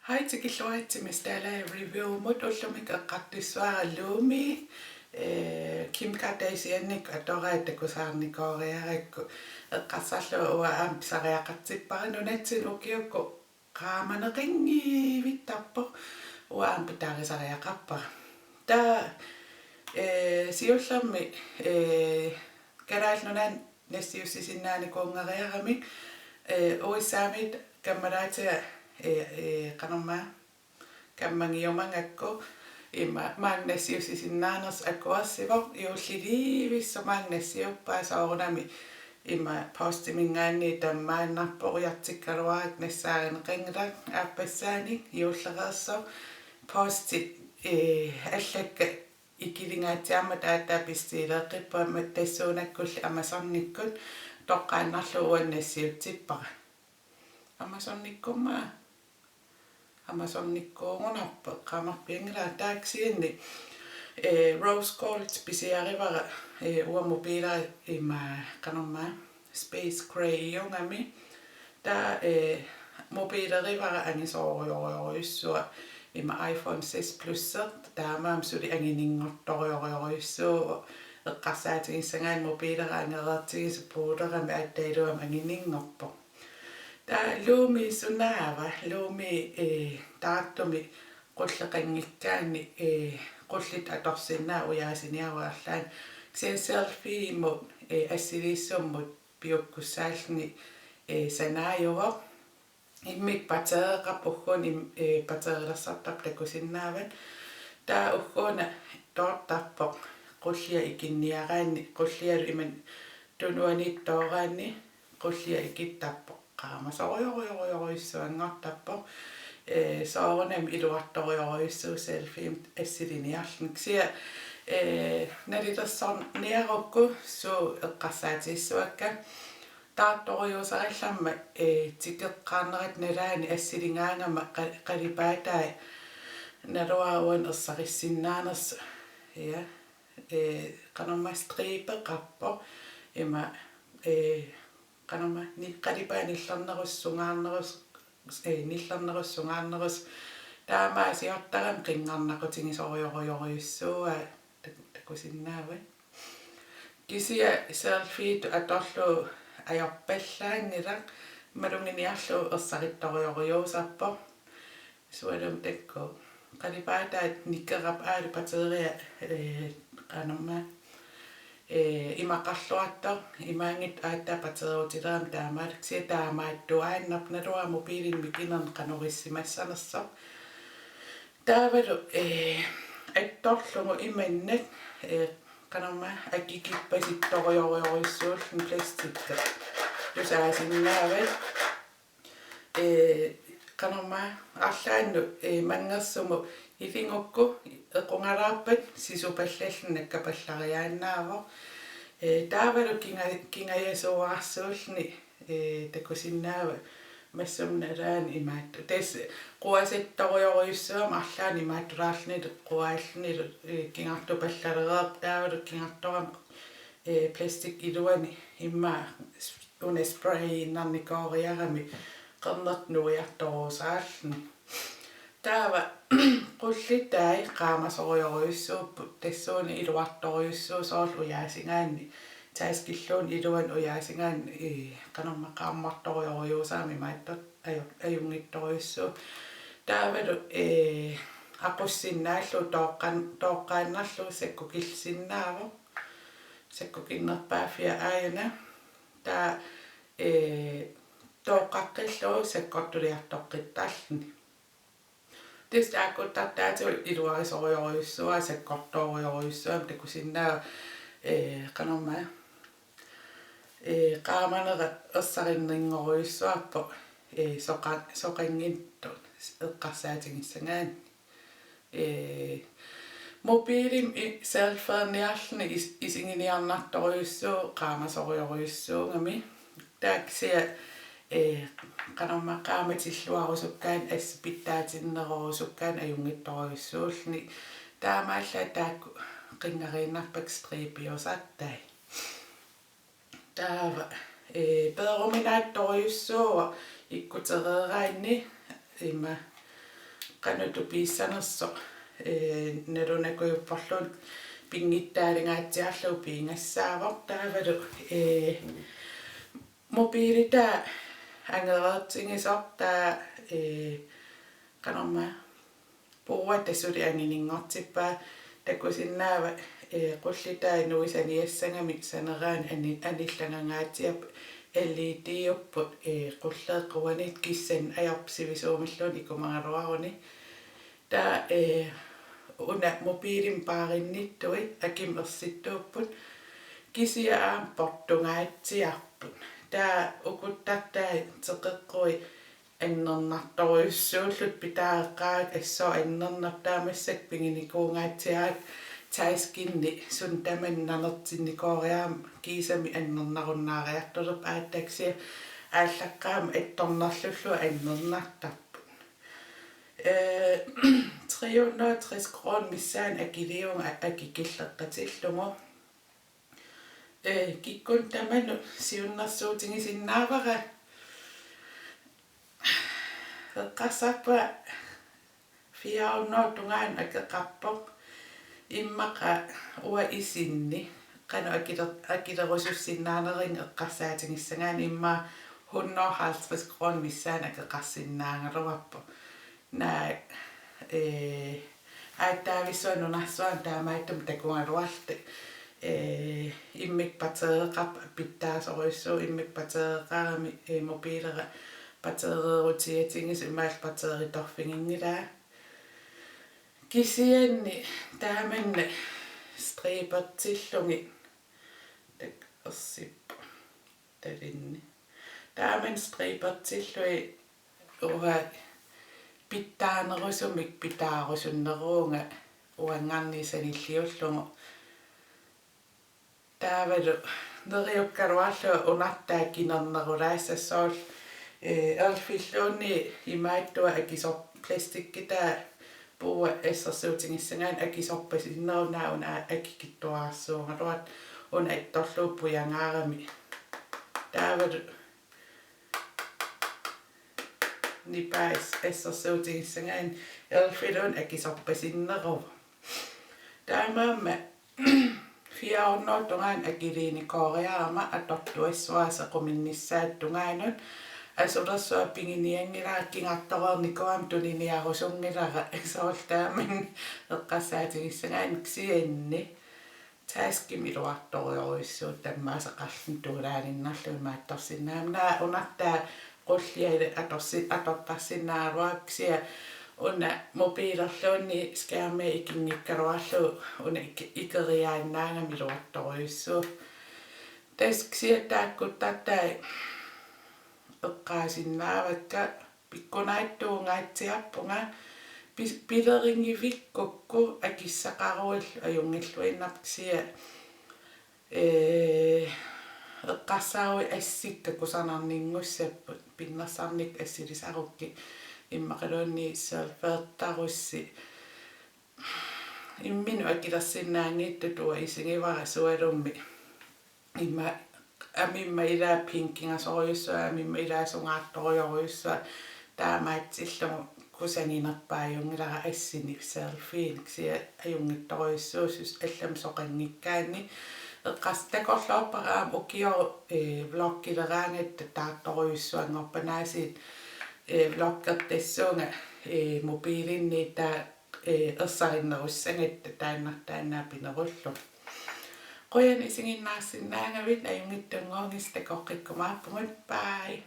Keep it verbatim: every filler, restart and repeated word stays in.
Hej, tikilluaritsi Miss Dalager Reviewmut. Ullumi eqqartussavara Lumi, eh, Kim Kardashianikkut atoraat takusaarnikooriarakku. Eqqarsarlugu uanga aamma pisariaqartippara, nunatsinni ukiukkut qaamaneqanngivittarpoq, uanga aamma pitaarisariaqarpara. Taava, eh, siullermik, eh, Kalaallit Nunaanni nassiussisinnaanikuunngeriaramik, eh, U S A-miit kammalaatiga, eh, eh, qanormaa, kammagiumagakku ima maanga nassiussisinnaanersoq akuersivoq, juullilivissoq maanga nassiuppaa, soorunami ima postiminngaanniit tammaannarpoq, ujartikkaluarakku nassaarineqanngilaq, aappassaanik juullereersoq postit, eh, allakkat ikilingaatsiarmata aatsaat bestileeqqippunga, tassuunakkulli Amazonikkut toqqaannarlugu uanga nassiutsippara. Amazonikkummaa? Amazonikkuugunarpoq, eqqaamarpianngilara. Taava kisianni, eh, rose gold pisiarivara, eh, uanga mobiilera ima qanormaa space grey-iugami. Taava, eh, mobiilerivara angisoorujorujussuaq, ima iPhone six Plus, taamaammat suli angininngortorujorujussuuvoq, eqqarsaatigissagaanni mobiilera angereertigisoq puulerami aatsaat iluamik angininngorpoq. Taava Lumi sunaava? Lumi, eh, taartumi qulleqanngikkaanni, eh, qullittut atorsinnaavat ujaasiniarutta arlaanni. Kisianni Selfie-mut, eh, assiliissummut piukkussaalluni, eh, sanaajuvoq. Immikkut battereqarpoq, ugguuna im-, eh, batterilersartarpoq takusinnaavat. Taava ugguuna toortarpoq qullia ikinniaraanni, qullialu ima tunuaniittut tooraanni qullia ikittarpoq. Qaamasorujorujorujussuanngortarpoq. Eh, soorunami iluartorujorujussuuvoq Selfie-mut assiliniarluni. Kisianni, eh, nalilersorniarukku suut eqqarsaatigissavakka. Taartorujuusarallarmat, eh, tikeqqaarnerata nalaani assiligaangama qa-, qalipaatai naluara uani ersarissinnaanersoq. Ja. Eh, qanormaa stribeqarpoq. Ima, eh, qanormaa ni-, qalipaat nillernerusoq sungaarnerusoq, eh, nillernerusoq sungaarnerusoq. Taamaasiortarami qinngarnaqutigisorujorujorujussuuaa tak-, takusinnaavat. Kisianni Selfie-tut atorlugu ajorpallaanngilaq, maluginiarlugu ersarittorujorujussuusarpoq. Sualummik taakku qalipaataat nikerappaat, batteria, eh, qanormaa, eh, imaqarluartoq, imaanngitsoq aatsaat batteriutilerami taamaal-, kisianni taamaattuaannarpoq, naluara mobiilini mikinerni qanorissimassanersoq. Taavalu, eh, attorlugu imannak, eh, qanormaa, akikippasittorujorujorujussuulluni plastikki tusaasinnaavat. Eh, qanormaa, arlaannut, eh, manngersumut iligukku equngalaarpat sisupallalluni nakkapallariaannaavoq. Eh, taavalu kinga-, kingajasuuarsuulluni, eh, takusinnaavat massakkut nalaani imaattoq. Tassa quasittorujorujussuugami arlaanni imaattulaarlunilu quaallunilu, eh, kingartupallalereerpoq, taavalu kingartorami, eh, plastik iluani immaqa una sprayiinnarnikooriarami qernertoq nuiartorusaarluni. Taava qullitai qaamasorujorujussuupput, tassuuna iluartorujussuuvoq soorlu ujaasigaanni, taskilluunniit iluanni ujaasigaanni, eh, qanormaa, qaammartorujorujussuugami imaattoq aju-, ajunngitsorujussuuvoq. Taavalu, eh, aqussinnaallugu tooqqan-, tooqqaannarlugu sakkukillisinnaavoq. Sakkukinnerpaaffia aajuna. Taava, eh, tooqqaqqillugu sakkortuliartoqqittarluni. Tassa taakkuttartaatigut iluarisorujorujussuuara, sakkortoorujorujussuugami, takusinnaavat, eh, qanormaa, eh, qaamanera ersarinninngorujussuarpoq, eh, soqa-, soqanngitsut eqqarsaatigissagaanni. Eh, mobiilimi i-, selfierniarluni is-, isiginiarnartorujussuuvoq qaamasorujorujussuugami. Taava kisianni, eh, qanormaa, qaamatilluarusukkaanni assut pitsaatinnerusukkaanik ajunngitsorujussuulluni. Taamaallaat taakku qinngariinnarpakka striipiusartai. Taava, eh, peeruminaattorujussuuvoq ikkutereeraanni, ima, qanoq tupiissanersoq, ee, nalunakujupporluunniit pinngitsaalingaatsiarlugu piigassaavoq taavalu, ee, mobiilitaa angereertigisoq taava, ee, qanormaa puuata suli angininngortippaa takusinnaavat, ee, qullitai nuisaniassagamik saneraanni ani-, anillangangaatsiarput L E D-upput, ee, qulleeqquanit kissanni ajorput sivisuumilluunniit ikumagaluaruni. Taava, ee, una mobiilimik paarinnittui akimut ersittuupput kisianni aamma portungaatsiarput. Taava ukuttartai teqeqqui annernartorujussuullutik pitaareqqaarakku assut annernertaammassak piginikuungaatsiarakku taskinni suna tamanna nanertinnikooriarama kiisami annernarunnaariartulerpoq aatsaat kisianni aallaqqaammut attornerlullugu annernartarput. Ee, tre hundrede og tres kroner missaani akiliivunga akikilleqqatillugu. Ee, kikkunnut tamanut siunnersuutigisinnaavara. Eqqarsarpunga fire hundrede tungaanut akeqarpoq. Immaqa uanga isinni qanoq akiler-, akilerusussinnaanerini eqqarsaatigissagaanni immaqa hundrede og halvtreds kroner missaani akeqarsinnaagaluarpoq. Naak, ee, aatsaavissuaq nunarsuarmi taamaattumik takugaluarlutik. Ee, immikkut battereqarpat pitsaasorujussuuvoq, immikkut battereqarami, ee, mobiilera battereerutigisoq imaluunniit batteritorfiginngilaa. Kisianni taamanna striipertillugit, takusinnaavat talinni. Taamanna striipertillugit uanga pitsaanerusumik pitaarusunneruunga uanngaanniit sanilliullugu. Taavalu neriukkaluarlunga unartaa kinernerulaassassaaq, ee, Elfilluunniit imaattuat akisor-, plastikkitaa puua assersuutigissagaanni akisorpasinneruvoq, una akikitsuararsuugaluartoq, una attorlugu pujangaarami. Taavalu nipaa as-, assersuutigissagaanni Elfiluunniit akisorpasinneruvoq. Taamaammat fire hundrede tungaanut akiliinikooriarama atortuassavara sequminnissaata tungaanut. Asulersuaq piginianngilara, kigartoreernikuugama tuniniarusunngilara, soorlu taama eqqarsaatigissagaanni. Kisianni taskimi iluartorujussuuvoq, tammaasaqarluni tuulaaninnarluni imaattorsinnaammat. Naak unartaa qullia ilaa atorsi-, atortarsinnaagaluarpara, kisianni una mobiilerluunniit skærmia ikinngikkaluarlugu una ik-, ikeriaannaagami iluartorujussuuvoq. Tassa kisianni taakkuttartai eqqaasinnaavakka, pikkunaattungaatsiarpunga, pis-, pilerigivikkukku akissaqaruit ajunngilluinnarput, kisianni, ee, eqqarsaaruit assikka kusanarninngussapput, pinnersarnikkut assilisarukkit, immaqaluunniit silvertarussi. Imminut akilersinnaanngitsutut uanga isigivara sualummik. Ima amimma ilaa pinkigasorujussuaq, amimma ilaa sungaartorujorujussuaq, taamaatsillugu kusaginerpaajunngilara assini selfienik, kisianni ajunngitsorujussuuvoq, suut allamik soqanngikkaanni. Eqqarsartagorloorpara aamma ukioq, ee, vloggileraangatta taartorujussuanngorpat aasiit, ee, vloggertassuunga, ee, mobiilinni taava, ee, ersarinnerussagatta taanna taanna pinerullugu. Qujanaq isiginnaarsinnaagavit, ajunngitsunnguugisi, takoqqikkumaarpugut. Bye.